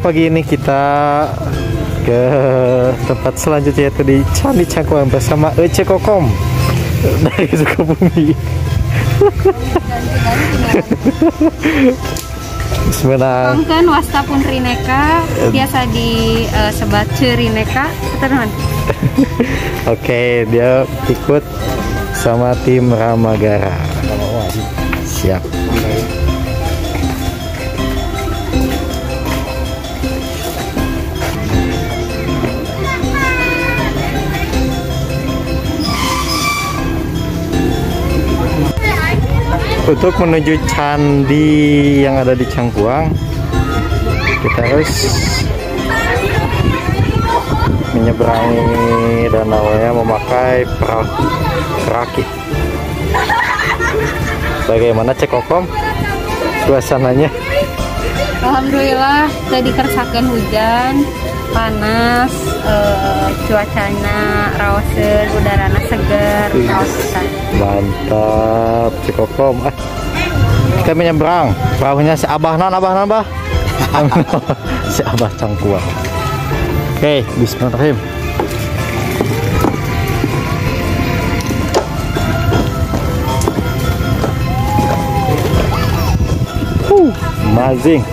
pagi ini kita ke tempat selanjutnya, yaitu di Candi Cangkuang bersama Ece Kokom dari Sukabumi. Bismillah. Kan wasta pun Rineka, biasa di sebat Rineka, teman. Oke, dia ikut sama tim Ramagara. Siap. Untuk menuju candi yang ada di Cangkuang, kita harus menyeberangi danaunya memakai perahu rakit. Bagaimana Cek Kokom suasananya? Alhamdulillah tadi kersakan hujan, panas, cuacanya raoseun, udarana seger, raoseun. Mantap Cek Kokom. Kita menyeberang, perahunya si Abah non, Abah non, Abah. Si Abah Cangkuang. Oke, bismillahirrahmanirrahim. Amazing.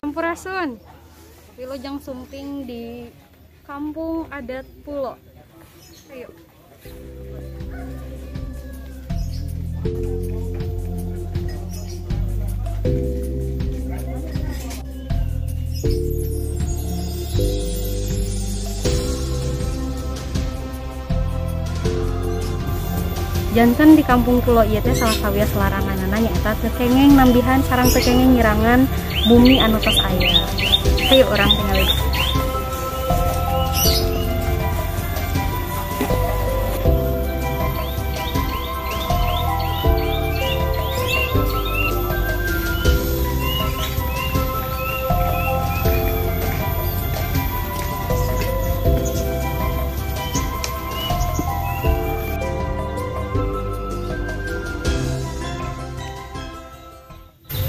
Sampurasun, Wilujeng Sumping di Kampung Adat Pulo. Ayo. Janten di Kampung Pulo ieu teh salah sawios laranganana nyaeta teu kengeng nambihan sareng teu kengeng nyirangan bumi anu tos aya. Ayo urang tingali.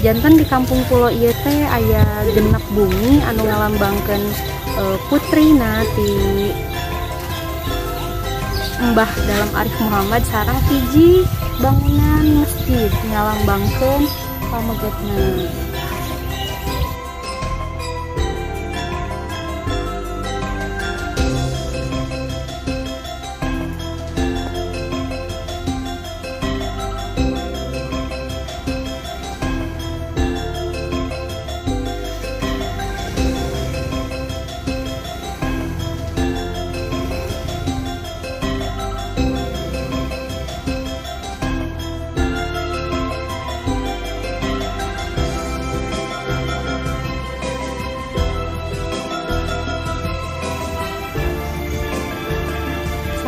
Janten di Kampung Pulo ieu teh aya genep bumi anu ngalambangkeun putrina ti Mbah Dalem Arif Muhammad sareng hiji bangunan masjid ngalambangkeun pamegetna.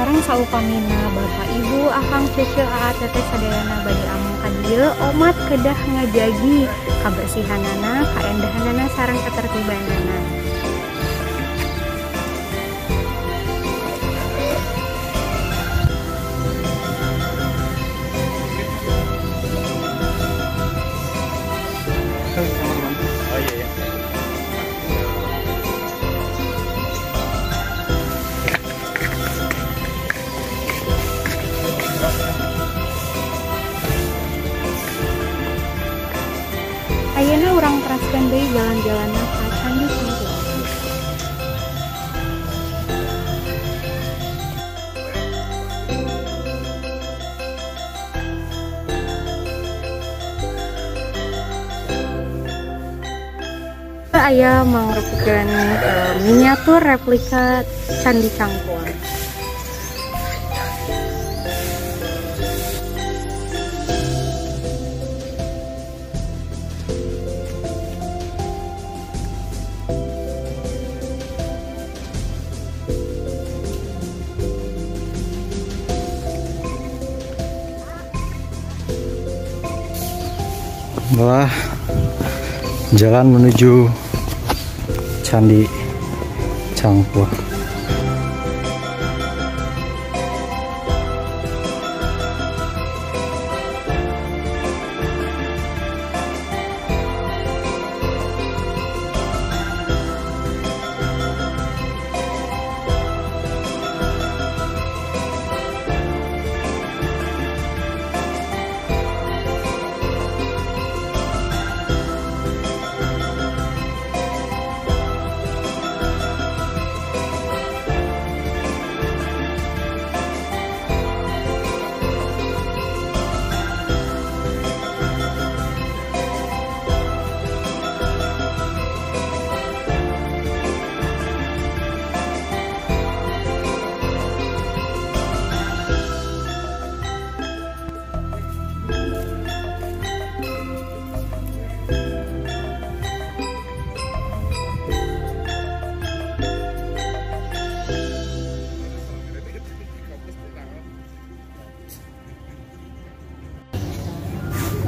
Sareng saupamina Bapak Ibu Akang Cece Aa Teteh sadayana bade ameng ka dieu omat kedah ngajagi kabersihanana, kaendahanana sareng ketertibanana. Oh iya ya. Ayeuna urang teraskeun deui jalan-jalanna ka Candi Cangkuang. Aya mangrupakeun miniatur replika Candi Cangkuang. Wah, jalan menuju Candi Cangkuang.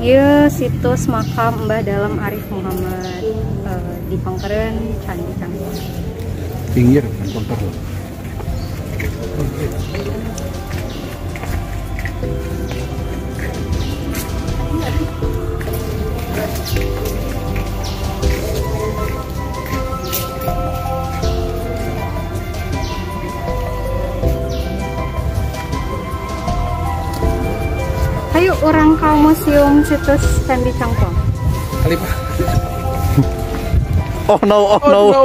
Ieu situs makam Mbah Dalem Arif Muhammad di Pangkeren Candi Cangkuang. Pinggir kan konter. Ayo orang ke museum situs Candi Cangkuang. Khalifah. Oh no, oh no. Oh, no.